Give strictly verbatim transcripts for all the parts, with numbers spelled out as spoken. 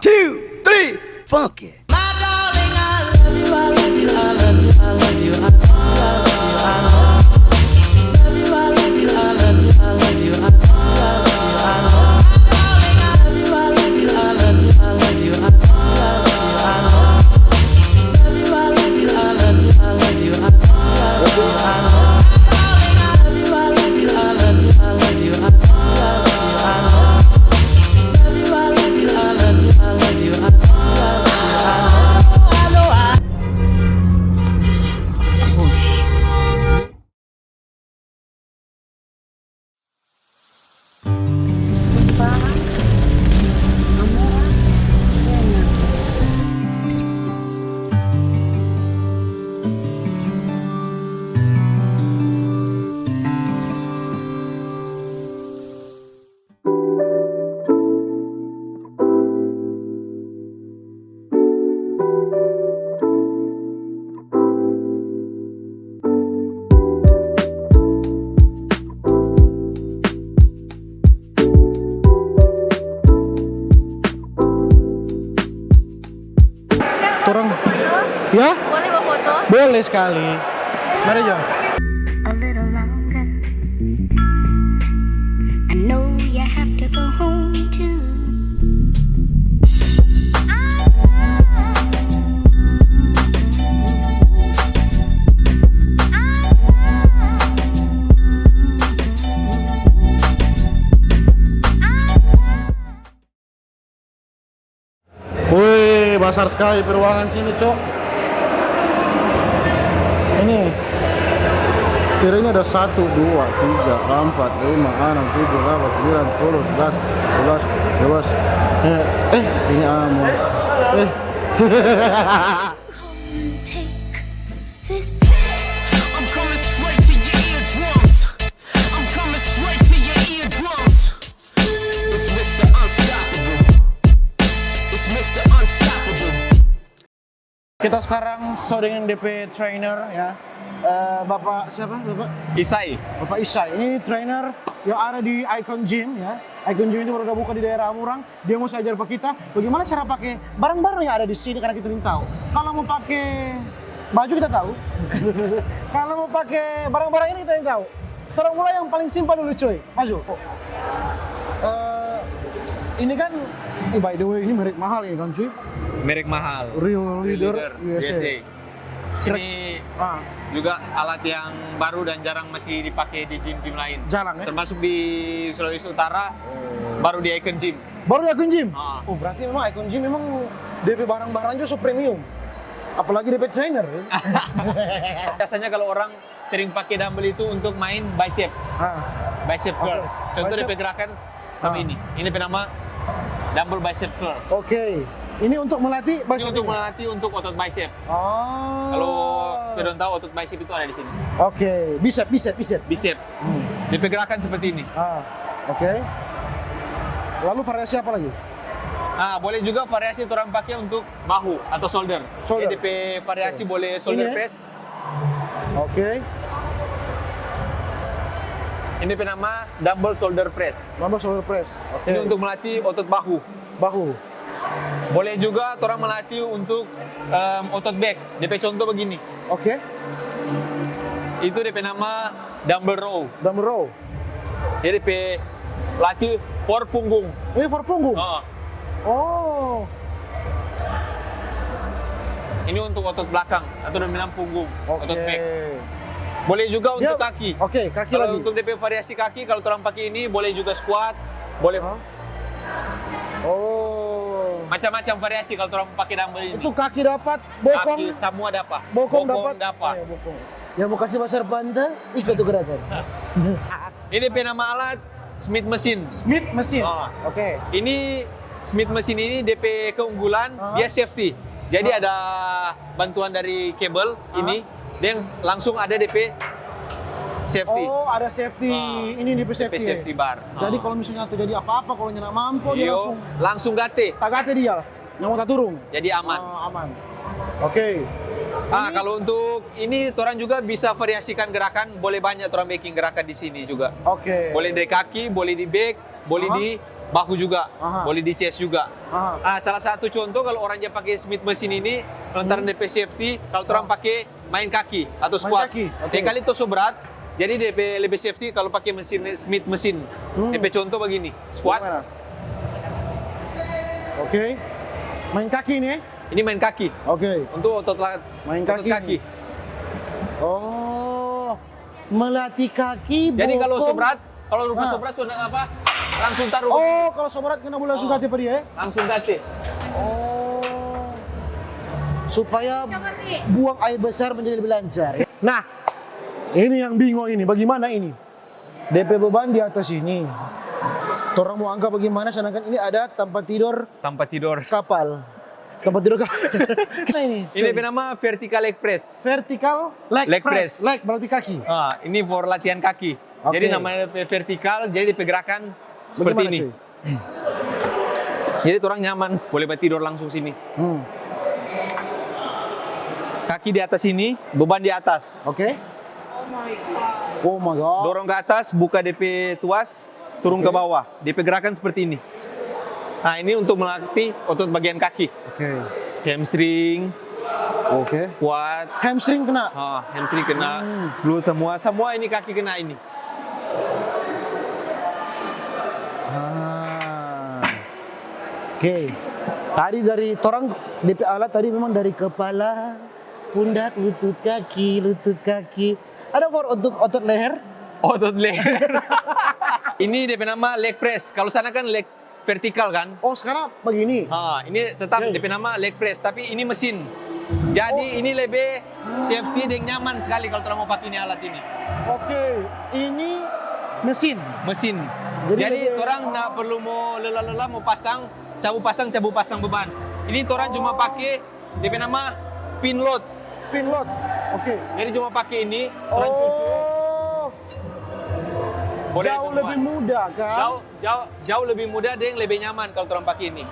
two, three, funky. Torang, ya? Boleh bawa foto? Boleh sekali. Mari jo. A little longer. I know you have to go home too. Wih, basar skali pe ruangan sini, cok. Ini piringnya ada satu, dua, tiga, ampat, lima, anam, tujuh, lapan, sembilan, sepuluh, sebelas, dua belas, dua belas. Eh, eh, ini Amos. Eh. Come take this. I'm coming straight to your eardrums. I'm coming straight to your eardrums. It's Mister Unstoppable. It's Mister Unstoppable. Kita sekarang so dengan D P trainer, ya. Eh, Bapak siapa, Bapak? Isai. Bapak Isai. Ini trainer yang ada di Icon Gym, ya. Icon Gym itu baru buka di daerah Amurang. Dia mau ajar pa kita bagaimana cara pake barang-barang yang ada di sini, karena kita nintau. Kalau mau pake baju, kita tahu. Kalau mau pake barang-barang ini, kita nintau. Torang mulai yang paling simpel dulu, cuy. Maju. Eh, ini kan, eh, by the way, ini merek mahal ini kan, cuy? Merek mahal. Real Leader, Real Leader U S A. U S A. Kira- Ini ah. Juga alat yang baru dan jarang masih dipakai di gym-gym lain. Jarang, ya? Termasuk di Sulawesi Utara, oh, baru di Icon Gym. Baru di Icon Gym? Ah. Oh, berarti memang Icon Gym memang D P barang-barang juga so premium. Apalagi D P trainer, ya? Biasanya kalau orang sering pakai dumbbell itu untuk main bicep. Ah. Bicep curl. Oke. Contoh bicep. D P gerakan sama ah. Ini. Ini pe nama dumbbell bicep curl. Oke. Ini untuk melatih bicep. Ini untuk ini? Melatih untuk otot bicep. Oh. Kalau kalian tahu otot bicep itu ada di sini. Oke, bicep, bicep, bicep. Bicep. Hmm. D P gerakan seperti ini. Ah, oke. Lalu variasi apa lagi? Ah, boleh juga variasi orang pakai untuk bahu atau shoulder. Shoulder. Jadi D P variasi oke. Boleh shoulder ini, press. Oke. Ini pe nama dumbbell shoulder press. Dumbbell shoulder press. Oke. Ini untuk melatih otot bahu. Bahu. Boleh juga orang melatih untuk em, otot back. D P contoh begini. Oke. Itu D P nama dumbbell row. Dumbbell row. Jadi D P latih for punggung. Ini for punggung. Oh. Oh. Ini untuk otot belakang atau dia bilang punggung, otot back. Oke. Boleh juga untuk kaki. Oke, kaki lagi. Kalau untuk D P variasi kaki, kalau orang pakai ini boleh juga squat, boleh. Hah? Oh. Macam-macam variasi kalau orang pakai dumbbell ini. Itu kaki dapat, bokong. Kaki semua dapat. Bokong dapat. Bokong dapat. Oh, ya, bokong. Yang mau kasih pasar panta, ikut tuh gerakan. Ini pe nama alat Smith machine. Smith machine. Oh. Oke. Ini Smith machine ini D P keunggulan, aha, dia safety. Jadi aha, ada bantuan dari kabel aha, ini, dia langsung ada D P safety. Oh, ada safety. Ah, ini D P safety. D P safety bar. Jadi ah, kalau misalnya terjadi apa-apa, kalau nyana mampu dia iyo, langsung langsung gate. Tagate dia. Nyamuk taturung? Jadi aman. Oh, aman. Oke. Ah, ini kalau untuk ini, orang juga bisa variasikan gerakan, boleh banyak orang bikin gerakan di sini juga. Oke. Boleh dari kaki, boleh di back, boleh aha, di bahu juga, Aha. boleh di chest juga. Aha. Ah, salah satu contoh kalau orang yang pakai Smith machine ini, lantaran Hmm. D P safety, kalau orang Ah. pakai main kaki atau Main squat. kaki, oke. Dia kali itu so berat, jadi D P lebih safety kalau pakai mesin Smith mesin. Hmm. D P contoh begini, squat. Gimana? Oke. Main kaki ini, eh? Ini main kaki. Oke. Untuk otot la- Main otot kaki. kaki. Oh. Melatih kaki. Jadi kalau bokong. Sobrat, kalau rumah Ah. Sobrat sudah apa? Langsung taruh. Oh, kalau Sobrat kena boleh langsung Oh. kate pergi, eh? Langsung kate. Oh. Supaya buang air besar menjadi lebih lancar. Nah, ini yang bingung ini. Bagaimana ini? D P beban di atas ini. Torang mau angka bagaimana, sedangkan ini ada tempat tidur Tanpa tidur. kapal. Tempat tidur kapal. Nah, ini. Ini Cuy. Bernama vertical leg press. Vertical leg, Leg press. press. Leg berarti kaki. Ah, ini for latihan kaki. Oke. Jadi namanya vertikal, jadi pergerakan seperti Bagaimana, ini. Cuy? Jadi orang nyaman, boleh tidur langsung sini. Hmm. Kaki di atas sini, beban di atas. Oke. Oh my god. Dorong ke atas, buka D P tuas, turun ke bawah. D P gerakan seperti ini. Nah, ini untuk melatih otot bagian kaki. Oke. Hamstring, Oke. quads, Hamstring kena. ah, hamstring kena, Hmm. glute semua, semua ini kaki kena ini. Ah. Oke. Tadi dari torang D P alat tadi memang dari kepala, pundak, lutut, kaki, lutut, kaki. Ada for untuk otot leher? Otot leher. Ini D P nama leg press. Kalau sana kan leg vertikal kan? Oh, sekarang begini. Ah, ini tetap Oke. D P nama leg press, tapi ini mesin. Jadi Oh. Ini lebih safety dan nyaman sekali kalau orang mau pakai ini alat ini. Oke, ini mesin. Mesin. Jadi Jadi, lebih orang nggak perlu mau lelah-lelah mau pasang, cabu pasang, cabu pasang beban. Ini orang cuma pakai D P nama pin load. Pin load. Oke. Jadi cuma pakai ini, orang cucu. Oh, Boleh jauh semua. Lebih mudah kan? Jauh, jauh, jauh lebih mudah dan lebih nyaman kalau orang pakai ini.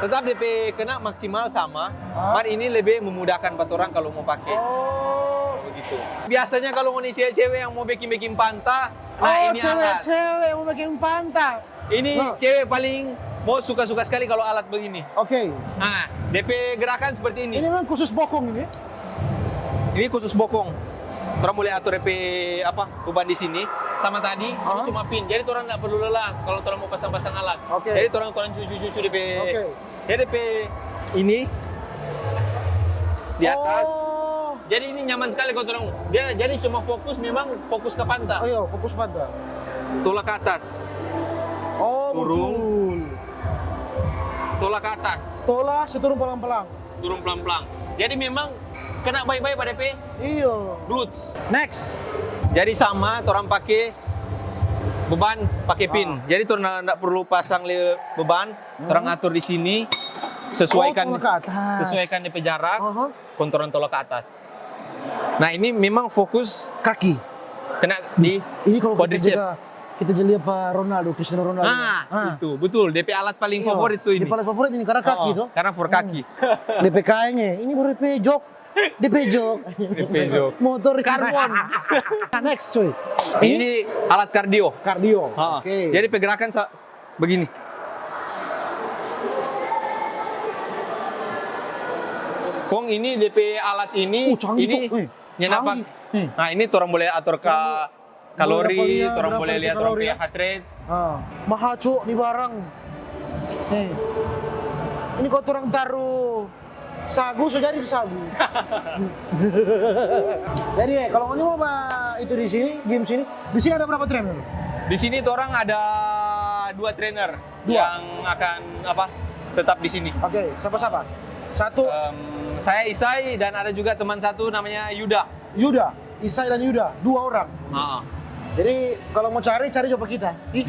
Tetap D P kena maksimal sama, Hah? Mar ini lebih memudahkan buat orang kalau mau pakai. Oh. Begitu. Biasanya kalau ngoni cewek-cewek yang mau bikin-bikin panta, nah Oh, ini alat. Cewek-cewek yang mau bikin panta. Ini Nah. Cewek paling mau suka-suka sekali kalau alat begini. Oke. Nah, D P gerakan seperti ini. Ini memang khusus bokong ini. Ini khusus bokong. Orang boleh atur D P apa beban di sini sama tadi. Ini Hah? Cuma pin. Jadi orang nggak perlu lelah kalau orang mau pasang-pasang alat. Oke. Jadi orang orang cucu-cucu D P. Oke. Jadi D P ini di atas. Oh. Jadi ini nyaman sekali kalau orang. Dia jadi cuma fokus memang fokus ke panta. Oh iya, fokus panta. Tolak ke atas. Oh, Turun. Betul. Tolak ke atas. Tolak, se turun pelan-pelan. Turun pelan-pelan. Jadi memang kena baik-baik pada P Iyo. Glutes. Next. Jadi sama, orang pakai beban pakai pin. Ah. Jadi orang ndak perlu pasang le beban, Hmm. orang atur di sini sesuaikan Oh, tolak ke atas. Sesuaikan D P jarak, Aha. kontoran tolak ke atas. Nah, ini memang fokus Kaki. kena di Ini kalau kita quadricep. Jaga, kita jadi apa Ronaldo, Cristiano Ronaldo. Ah, Ah. Itu betul. D P alat paling Iyo, favorit tuh ini. D P alat favorit ini karena kaki Oh, tuh. Karena for kaki. D P K ini, ini baru D P jok. D P jok. D P jok. Motor. Karbon. Next cuy. Ini alat kardio. Kardio. Ha, Oke. Jadi pergerakan sa- begini. Kong ini D P alat ini, Uh, canggih, ini Cok. Eh, nyana apa? Canggih. Hmm. Nah, ini orang boleh atur ke kalori, Boleh lihat orang berapa boleh itu lihat orang kalori, punya ya? Heart rate. Ah, mahal cuk di barang. Nih. Ini kalau orang taruh sagu, so jadi sagu. Jadi eh, kalau ini mau ba itu di sini, gym sini, di sini ada berapa trainer? Di sini orang ada dua trainer Dua. Yang akan apa tetap di sini. Oke, siapa-siapa? Satu. Em, saya Isai dan ada juga teman satu namanya Yuda. Yuda, Isai dan Yuda, dua orang. Ah, Jadi kalau mau cari, cari coba kita. Ih.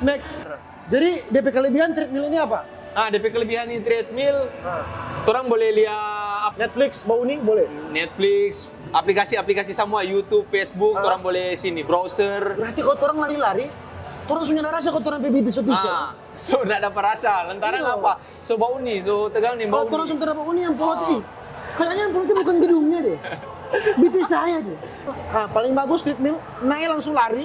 Next. Jadi D P kelebihan treadmill ini apa? Ah, D P kelebihan ini treadmill, Ah. orang boleh lihat Netflix, bau nih boleh. Netflix, aplikasi-aplikasi semua, YouTube, Facebook, Ah. orang boleh sini browser. Berarti kalau orang lari-lari, orang sudah rasa kalau orang P B T so picture. Ah, so ndak ada perasa. Lantaran Iya. Apa? So bau nih, so tegang nih bau. Kalau orang Nih. sudah bau nih yang pelot Ah. ih. Kayaknya yang pelotnya bukan gedungnya deh. B T saya deh. Nah, paling bagus treadmill, naik langsung lari.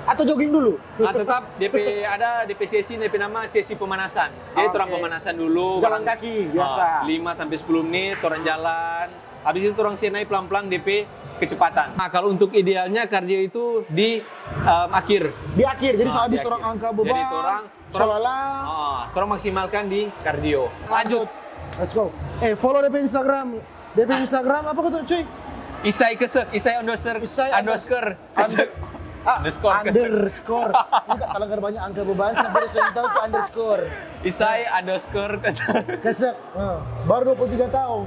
Atau jogging dulu? Nah, tetap D P ada D P sesi, D P nama sesi pemanasan. Jadi, torang Oke. Pemanasan dulu, Jalan barang, kaki, biasa. ah, lima sampai sepuluh menit, torang jalan. Habis itu, torang se naik pelan-pelan D P kecepatan. Nah, kalau untuk idealnya, kardio itu di em, akhir. Di akhir, jadi Ah, so habis di torang akhir. Angka beban, Jadi, torang, torang, solala. Ah, torang maksimalkan di kardio. Lanjut. Let's go. Eh, follow D P Instagram. D P Instagram apa tuh, cuy? Isai Kesek, Isai underscore, Isai underscore, Under- Kesek. Ah, Underscore, Kesek. Underscore. Ini tak kalangan banyak angka beban, sampai dia sering tahu tuh underscore. Isai underscore, Kesek. Kesek. Nah, baru dua puluh tiga tahun.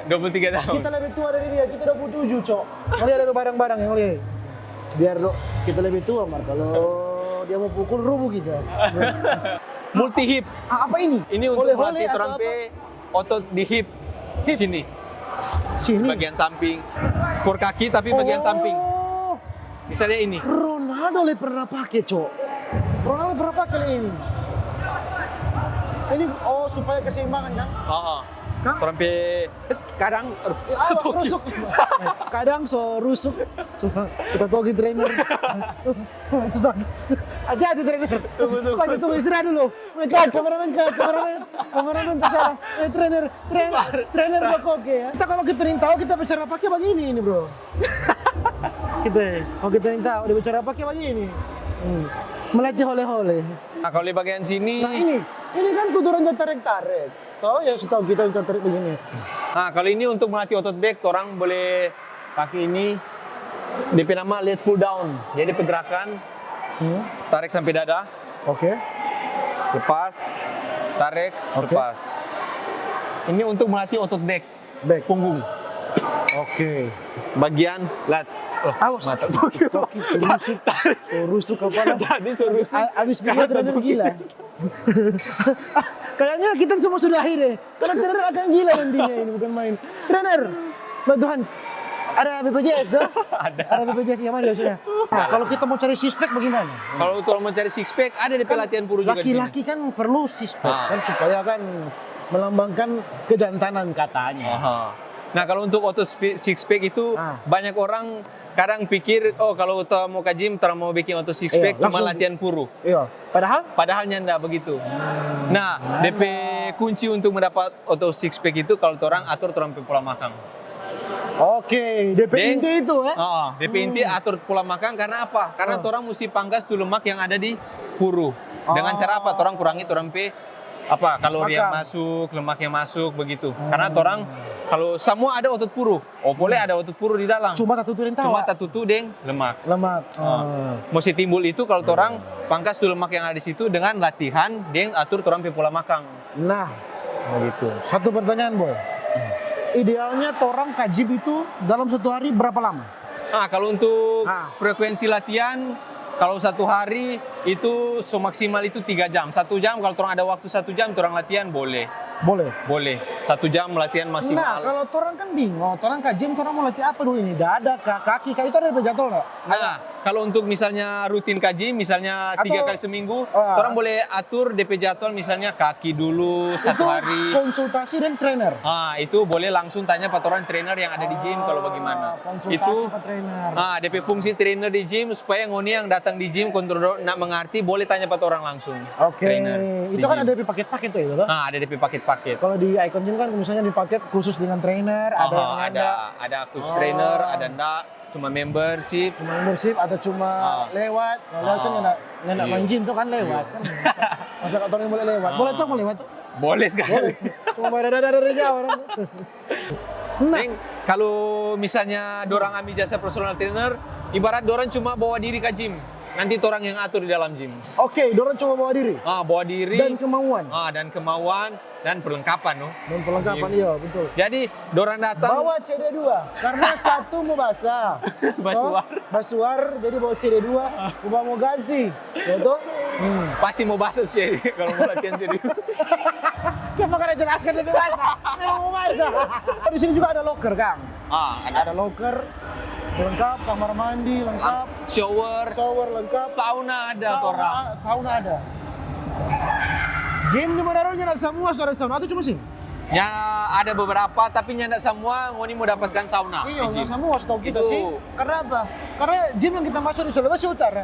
Dua puluh tiga tahun. Kita lebih tua dari dia, kita dua puluh tujuh, Cok. Ngeliat ada barang-barang yang lihat. Biar dok, kita lebih tua, Mar. Kalau dia mau pukul, rubuh kita. Multi hip. Ah, apa ini? Ini untuk Hole-hole melatih atau torang apa? Pe otot di hip. Hip. Sini. Sini. Bagian samping. For kaki tapi bagian Oh. Samping. Misalnya ini. Ronaldo le pernah pakai, Cok. Ronaldo pernah pakai le ini. Ini, oh, supaya keseimbangan, kan? Oh, oh. Kan? Torang pe kadang, aduh, Ya, awas, rusuk. Kadang so rusuk. Suka, suka togi trainer. Susah. Hati-hati trainer. Tunggu, tunggu. Lagi tunggu istirahat dulu. Main cut, kameramen cut, kameramen. Kameramen tersalah. Eh, trainer, trainer, trainer udah oke ya. Kita kalau kita yang tahu kita bicara pakai begini ini, bro. Kita, kalau kita yang tahu dia bicara pakai begini. Hmm. Melatih hole-hole. Nah, kalau di bagian sini, Nah, ini, ini kan kudu orang tarik-tarik. Tahu ya, setahu kita yang tarik begini. Nah, kalau ini untuk melatih otot back, torang boleh pakai ini. D P nama lat pull down. Jadi pergerakan, Hmm. Tarik sampai dada, Oke. Lepas, tarik, Oke. Lepas. Ini untuk melatih otot back, Back. Punggung. Oke. Bagian lat. Oh, Awas. mata. Toki, so rusuk. So rusuk apa? Tadi so rusuk. A- Abis video trainer gila. Kayaknya kita semua sudahi deh. Karena trainer akan gila nantinya ini, bukan main. Trainer, bantu Tuhan. Ada B P J S tuh? Ada. Ada B P J S yang mana biasanya? Nah, kalau kita mau cari six pack bagaimana? Kalau kalau mau cari six pack, ada di pelatihan puru juga di sini. Laki-laki kan perlu six pack Ah. kan supaya kan melambangkan kejantanan katanya. Aha. Nah, kalau untuk otot spe- six pack itu Ah. banyak orang kadang pikir, oh, kalau kita mau ke gym, kita mau bikin otot six Iya, pack cuma langsung. Latihan puru. Iya, padahal Padahal nyanda begitu. Nah, D P kunci untuk mendapat otot six pack itu kalau orang atur orang pe pola makan. Oke, D P Deng. Inti itu ya. Oh, D P inti atur pola makan karena apa? Karena Oh. Orang mesti pangkas tu lemak yang ada di puru. Dengan Oh. Cara apa? Orang kurangi orang pe apa kalori yang Makan. Masuk, lemak yang masuk begitu. Karena orang kalau semua ada otot puru, oh boleh ada otot puru di dalam. Cuma tatutu deng tawa. Cuma tatutu deng lemak. Lemak. Ah. Ah. Mesti timbul itu kalau orang pangkas tu lemak yang ada di situ dengan latihan deng atur orang pe pola makan. Nah, begitu. Satu pertanyaan, Boy. Idealnya orang ka gym itu dalam satu hari berapa lama? Nah, kalau untuk Ah. Frekuensi latihan, kalau satu hari itu so maksimal itu tiga jam. Satu jam kalau orang ada waktu satu jam orang latihan boleh. Boleh. Boleh. Satu jam latihan Nah, maksimal. Kalau orang kan bingung, orang ka gym orang mau latihan apa dulu ini? Dada, ka- kaki, kaki itu ada di jadwal nggak? Nah, kalau untuk misalnya rutin ka gym, misalnya Atau- tiga kali seminggu, Ah. orang boleh atur D P jadwal misalnya kaki dulu satu Itu hari. Konsultasi dengan trainer. Ah, itu boleh langsung tanya pa orang trainer yang ada di gym kalau bagaimana. Konsultasi Itu ke trainer. Ah, D P fungsi trainer di gym supaya ngoni yang datang di gym kontrol nak mengerti boleh tanya pa orang langsung. Oke, Trainer di itu kan gym. Ada di paket-paket tuh itu tuh. Ah, ada D P paket-paket. Kalau di Icon Gym kan misalnya di paket khusus dengan trainer, ada Aha, yang ada ada khusus trainer, ada ndak cuma membership. Cuma membership atau cuma Ah. Lewat. Kalau lewat kan Ah. Nggak, nggak Iya. Main gym tuh kan lewat kan. Masa kata orang boleh lewat? Boleh tuh mau lewat tuh. Boleh sekali. Boleh. Cuma ada dari jauh orang. Nah, Deng, kalau misalnya dorang ambil jasa personal trainer, ibarat dorang cuma bawa diri ke gym. Nanti orang yang atur di dalam gym. Oke, dorang cuma bawa diri Ah, bawa diri. Dan kemauan. Ah, dan kemauan dan perlengkapan, no. Dan perlengkapan, iya betul. Jadi, dorang datang Bawa C D dua karena satu mau basah. Basuar. Oh, basuar, jadi bawa C D dua. Mau mau ganti, ya toh? Hmm. Pasti mau basah sih kalau mau latihan serius. Kenapa kada jelaskan lebih basah? Memang mau basah. Di sini juga ada locker, Kang. Ah, ada Ada locker, lengkap, kamar mandi lengkap, shower, shower lengkap, sauna ada sauna, orang. Sauna ada. Gym di Manado nyanda semua sudah ada sauna atau cuma sini? Ya, ada beberapa, tapi nyanda semua ngoni mau dapatkan sauna Iya, di gym. Nggak semua setahu kita Itu sih. Karena apa? Karena gym yang kita masuk di Sulawesi Utara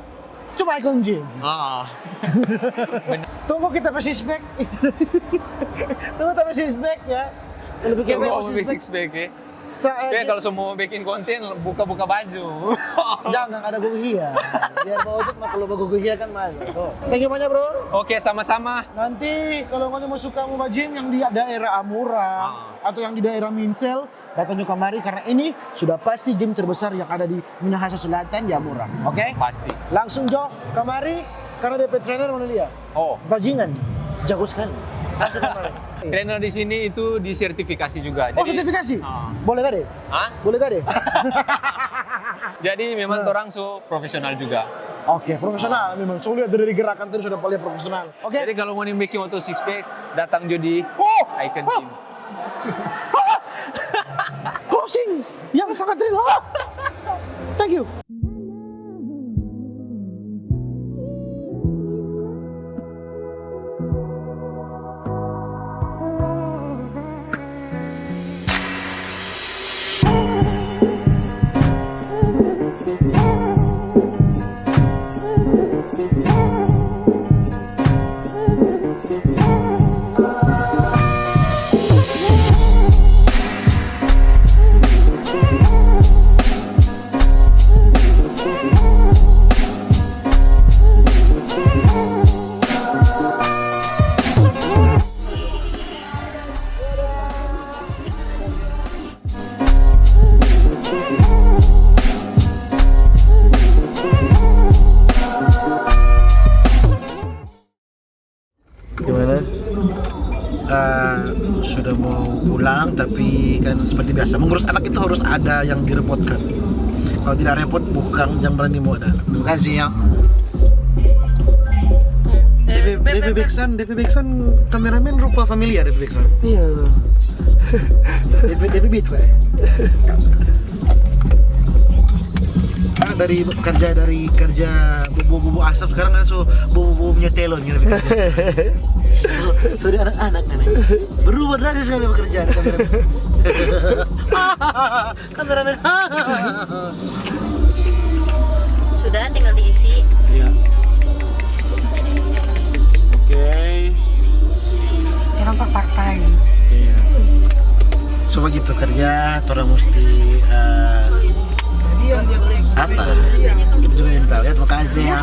Cuma ikon gym. Ah. Tunggu kita pe six pack. Tunggu kita pe six pack ya. Kalau pikir Tunggu kita aku pe beli six pack. Six pack ya. Sa- Tapi kalau semua bikin konten buka-buka baju. Jangan ada gugu hia. Biar bau tuh kalau bau gugu hia kan malu. Tuh. Thank you banyak bro. Oke, sama-sama. Nanti kalau ngoni mau suka mau gym yang di daerah Amura Ah. atau yang di daerah Mincel, datang juga kamari karena ini sudah pasti gym terbesar yang ada di Minahasa Selatan di Amura. Oke? Pasti. Langsung jo kamari karena dia trainer mau lihat. Oh, Bajingan, jago sekali. Langsung kamari. Trainer di sini itu disertifikasi juga. Oh, Jadi- sertifikasi? Ah. Boleh kade? Hah? Boleh kade? Jadi memang orang so profesional juga. Oke, profesional memang. So lihat dari gerakan tadi sudah paling profesional. Oke. Jadi kalau mau bikin otot six pack, datang jo di Oh! Icon Oh! Gym. Closing yang sangat real. Ah! Thank you. Gimana? Eh, sudah mau pulang, tapi kan seperti biasa, mengurus anak itu harus ada yang direpotkan. Kalau tidak repot, bukan, jangan berani mau ada. Terima kasih ya. Devi, Devi Beksan, Devi Beksan, kameramen rupa familiar Devi Beksan. Iya. Devi, Devi Beat, Pak. Ah, dari kerja dari kerja bubu-bubu asap sekarang kan so bubu-bubu punya telon gitu. So, so dia anak-anak kan. Berubah drastis kami bekerja di kameramen. Kameramen. Sudah, tinggal diisi. Iya. Oke. Orang per partai. Iya. So begitu kerja, orang mesti eh, apa? Kita juga yang tahu ya. Terima kasih ya.